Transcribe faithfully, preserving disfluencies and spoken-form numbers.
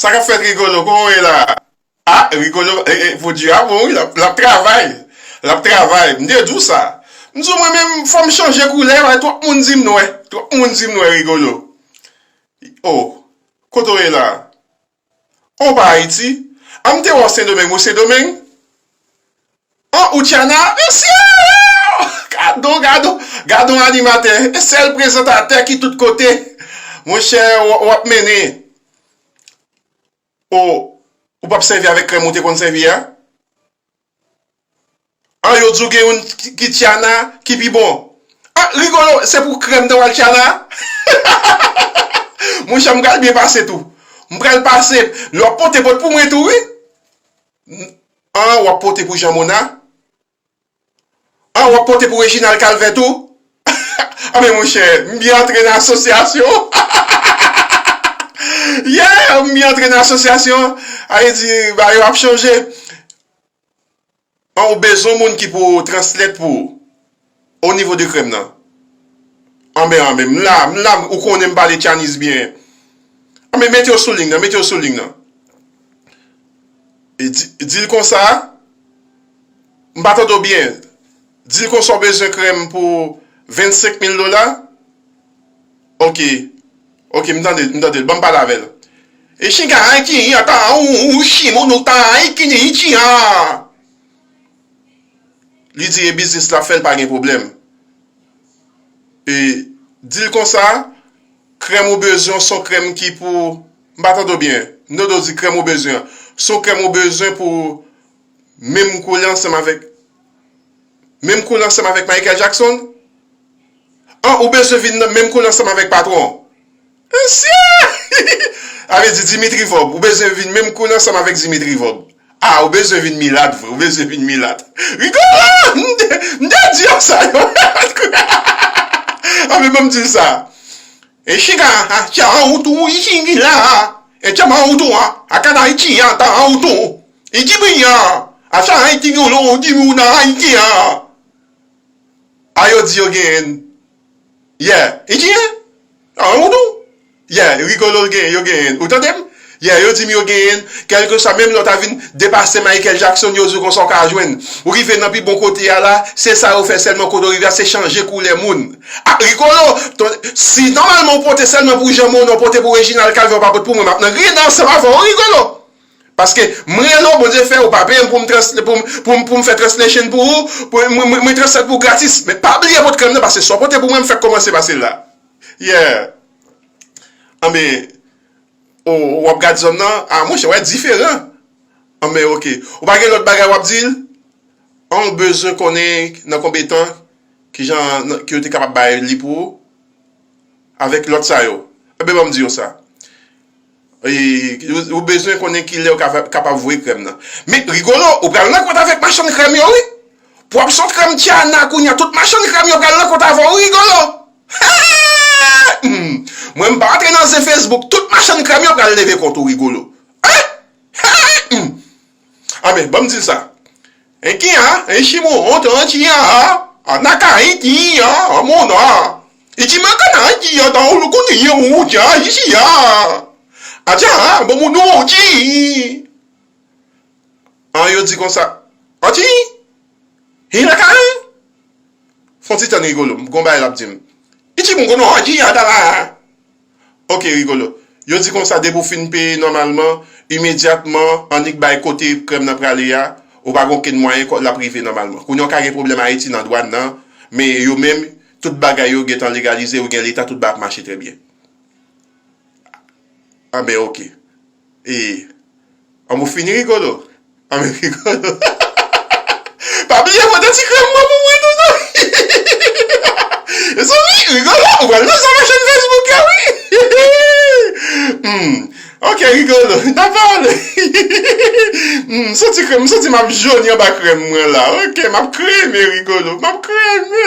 Sa k ap fèt, Rigolo? Kòman w ye la? Ah, Rigolo, eh, eh, Fodji a bon, wi, l ap, l ap travay. L ap travay. M te di w sa. M di w, mwen menm, fò m chanje koulè, paske twòp moun di m nwè. Twòp moun di m nwè, Rigolo. Oh, kote w ye la? Ou pa Ayiti? Ah, m te wè w Sendomeng, ou Sendomeng? An, ou Tchana? Mesye! Gadon, gadon, gadon animatè. E sèl prezantatè ki tout kote. Monchè, w, w ap mennen. O, ou p ap sèvi avèk krèm ou te konn sèvi a? An, yo di w gen youn ki, ki Tchana, ki pi bon. An, Rigolo, se pou krèm nan w al Tchana? Monchè, m pral byen pase tou. M pral pase. Lè w ap pote bòt pou mwen tou, wi. An, w ap pote pou Jan Mona? An, w ap pote pou Reginald Calvert tou? Anben, monchè, m byen antre nan asosyasyon. Yeah, m byen antre nan asosyasyon. Sa vle di, bagay yo ap chanje. An, ou bezwen moun ki pou translate pou ou o nivo de krèm nan? Anben, anben, m la, m la, ou konnen m pale Chinese byen. Anben, mete yo sou liy nan, mete yo sou liy nan. E di, di l konsa, m pa tande w byen. Di l konsa w bezwen krèm pou vennsenk mil dola. Ok. Ok, m tande, m tande l. Ban m pale avè l. E chinga an ki an ta ou ou chimo nou ta an ki ni chi an. Li di e biznis la fè l pa gen pwoblèm. E di l konsa, krèm ou bezwen se yon krèm ki pou, m pa tande w byen. M tande w di krèm ou bezwen an. Se yon krèm ou bezwen pou menm koulè ansanm avèk, menm koulè ansanm avèk Michael Jackson? An, ou bezwen vin nan menm koulè ansanm avèk patwon? Mesye! Sa vle di Dimitri Vorbe, ou bezwen vin menm koulè ansanm avèk Dimitri Vorbe. Ah, ou bezwen vin milat vre, ou bezwen vin milat. Rigolo! M te, m te di yo sa yo. Anben, ban m di l sa. E chinga, a, tcha an ou tou, i chingi la, a. E tcha an ou tou, a. A kana i chi an ta an ou tou. I chi bri an. A cha an i chi golo, ou di ou nan a i chi an. A yo di yo genyen. Yeah. I chi an? A ou tou. Yeah, Rigolo genyen, yo genyen. Ou tande m? Yeah, yo di m yo genyen. Kèlkeswa, menm lè w ta vin depase Michael Jackson, yo di w konsa w ka jwenn. Ou rive nan pi bon kote a la, se sa yo fè sèlman kote w rive a, se chanje koulè moun. Ah, Rigolo, ton, si nòmalman w pote sèlman pou Jan Mona, w pote pou Reginald Calvert, w pa pote pou mwen, m ap nan griyen ansanm avè w, Rigolo. Paske m rele w, Bondye fè, ou pa peye m pou m trans-, pou m, pou m, pou m fè translation pou ou, pou mwen, mwen, mwen translate pou ou gratis. Men pa bliye pote krèm nan, paske sa w pote pou mwen, m fèk kòmanse pase l la. Yeah. Anben, w, w ap gad zòn nan, ah, monchè, w wè diferan. Anben, ok. Ou pa gen lòt bagay w ap di l? An, ou bezwen konnen nan konbyen tan, kijan, nan, ke yo te kapab bay li pou ou? Avèk lòt sa yo. Enben, ban m di w sa. E, ou, ou bezwen konnen kilè ou ka, kapab voye krèm nan. Men, Rigolo, ou pral nan kont avèk machann krèm yo, wi. Pou w ap sot krèm Tiana kounye a, tout machann krèm yo pral nan kont avè w, Rigolo. Hmm. Mwen, m pa antre nan zen Facebook, tout machann krèm yo pral leve kont ou, Rigolo. Hein? Hmm. Anben, ban m di l sa. Enki a, enchi mo, onto, anchi a, a, a, naka, enki a, a, mona. Ichi makana, enki a, ta olu kuni ye uchi a, ishi a. Acha, a, bo mu no chi. An, yo di konsa. Anchi? Hi naka, hein? Fon ti tann Rigolo, m gon bagay l ap di m. Ichi mo kono anchi a, ta la. Ok, Rigolo. Yo di konsa, depi w fin peye nòmalman, imedyatman, annik bay kote krèm nan prale a, ou pa gen okenn mwayen kò l ap rive nòmalman. Kounye a w ka gen pwoblèm Ayiti nan dwàn nan, men yo menm, tout bagay yo gentan legalize, ou gen leta, tout bagay ap mache trè byen. Anben, ok. E, An, ou fini, Rigolo? Anben, Rigolo. Pa bliye pote ti krèm mwen pou mwen tou, non. Mezanmi, Rigolo, ou pral nan sa machann Facebook la, wi. Hmm. Ok, Rigolo, n a pale. Hmm, santi krèm, m santi m ap joni anba krèm mwen la. Ok, m ap kreme, Rigolo, m ap kreme.